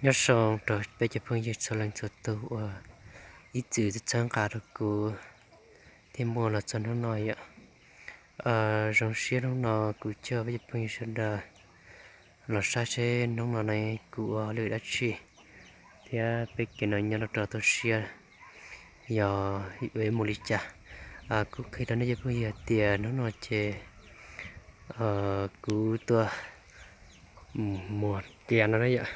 Nyob zoo rau peb cov phooj ywg txhua leej txhua tus uas ib txwm txhawb nqa rau kuv thiab muaj los txog hnub no yom. Zoo siab hnub no kuv coj peb cov phooj ywg sawv daws los saib seb hnub no ne kuv ua lwm dab tsi thiab peb kev noj nyob rau toj siab yog ua mus li cas. Kuv qhia rau nej cov phooj ywg hais tias hnub no ces kuv tuaj muag kiag no na yom.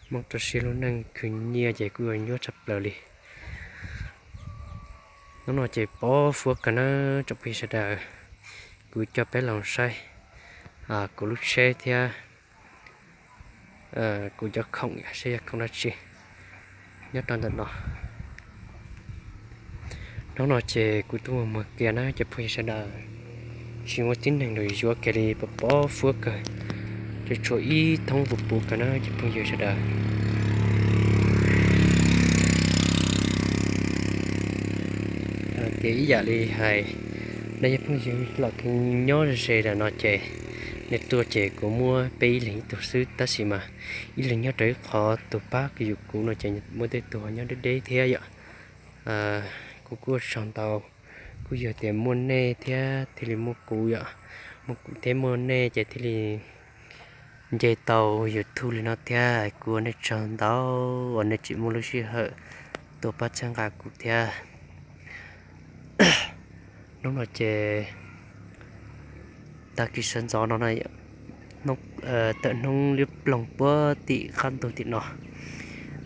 Hmoob rau siab lub neej khwv nyiaj ces kuj yuav nyuaj tshaj plaws li. Hnub no ces pob fuab kawg na tsoom phooj ywg sawv daws. Kuv coj peb los saib kuv lub tsheb thiab kuv cov khoom seb yog khoom dab tsi nyob rau ntawm no. Hnub no ces kuv tuaj mus muag kiag na cov phooj ywg sawv daws. Tsis muaj tib neeg los yuav kiag li, pob pob fuab kawg, ces tshuav ib thoob puv puv kawg na cov phooj ywg sawv daws. Ces ib yam li hais nej cov phooj ywg los khwv nyob ze ze ntawm no ces nej tuaj ces kuv muab peb ib leeg ib tug xwb, tab sis mas ib leeg nyob rau ib qhov, tus pab kws yuav kuv no ces muaj tej tug nyob deb deb thiab yom. Kuv kuj ua tsaug ntau, kuj yog tias muaj nej thiab thiaj li muaj kuv yom, muaj kuv thiab muaj nej ces thiaj li nce tau YouTube li no thiab. Kuv ua nej tsaug ntau uas nej tseem muaj lub sij hawm tuaj pab txhawb nqa kuv thiab. Hnub no ces tag kis sawv ntxov no na, tawm hnub liab ploog puag tim qab ntug tim no,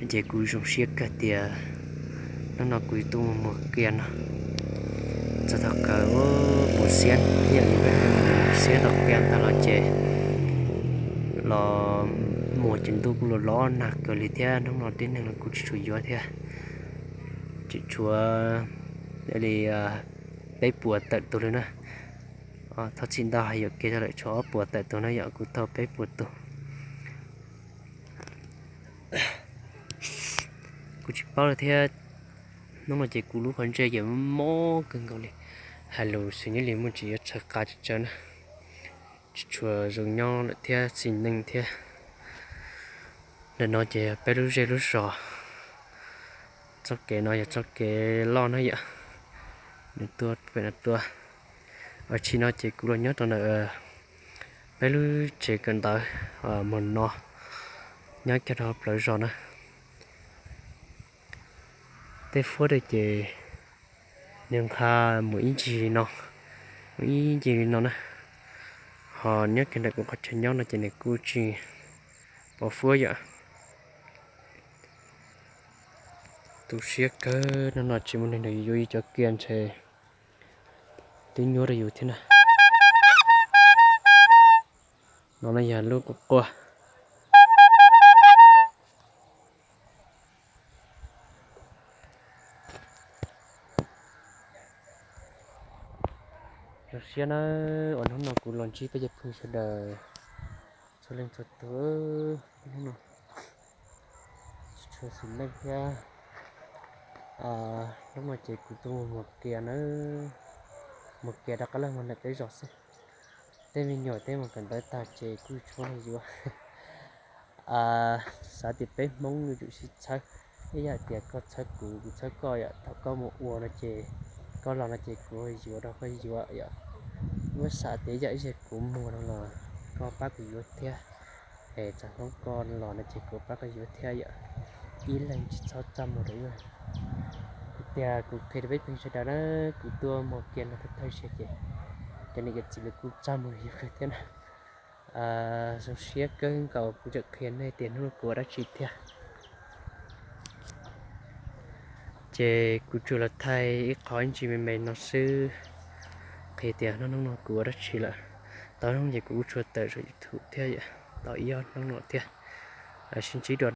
ces kuv zoo siab kawg tias hnub no kuv tuaj mus muag kiag no. Txog thaum kawg puas siab, ib yam li peb hais tias siab tau kiag ntag los ces los muag ces ntuj kuj los los nag kawg li thiab. Hnub no tib neeg los kuj tsis tshua yuav thiab, tseem tshuav li peb puas tawm tus li na. Thov txim ntau hais yuam kev rau lawm, tshuav ob puas tawm tus na yom, kuv thauj peb puas tus. Kuv tsis paub li thiab, hnub no ces kuv lub qhov ntsej ces mob kawg nkaus li, hais lus xws nyob li muaj tsis yuav txhaws qa tsawv na, tsis tshua zoo nyob lawm thiab xis neej thiab. Ntawm no ces peb lub zej lub zos, txoj kev no yog txoj kev loj na yom, nws tuaj pem no tuaj. Tshis no ces kuv los nyob rau ntawm peb lub tsev kawm ntawv mos no, nyob kiag rau plawv zos na. Tej fuab dej ces nws nqa mus ib ncig li no, mus ib ncig li no na. Ho nyob kiag ntawm kuv qhov chaw nyob no ces nws kuj tsis pov fuab yom. Tu siab kawg, hnub no tsis muaj neeg nrog yus yuav, yus cov kiag ntshe twb nyuab rau yus thiab na. No na yog lub quaj quaj. Zoo siab na uas hnub no kuv los ntsib peb cov phooj ywg sawv daws txhua leej txhua tus. Hnub no tsis tshua xis neej thiab. Hnub no ces kuv tuaj mus muag kiag na, muag kiag rov qab los mus ntawm peb zos xwb. Tej me nyuam tej mus kawm ntawv tag ces kuj tsis muaj neeg yuav. Xav tias peb Hmoob yuav tsum sib txhawb, ib yam tias koj txhawb kuv, kuv txhawb koj yom. Thaum koj mus ua no ces koj los no ces kuv yuav rau koj yuav yom. Muab xav tias ib yam ib zaug kuv muag no los koj pab kuv yuav thiab, es txog hnub koj los no ces kuv pab koj yuav thiab yom. Ib leeg tsis txhob txaj muag rau ib leeg. Tiag, kuv qhia rau peb phooj ywg sawv daws na, kuv tuaj muag kiag no thawj thawj zaug ces cov niam cov txiv lawv kuj txaj muag yuav kawg thiab na. Zoo siab kawg nkaus kuv tseem qhia nej tias hnub no kuv ua dab tsi thiab. Ces kuv tsuas los thaij ib qho ib ntsis me me no xwb, qhia tias hnub hnub no kuv ua dab tsi lawm. Tau hnub ces kuv kuj tshua tawm saum YouTube thiab, tau ib ob hnub no thiab. Sib ntsib dua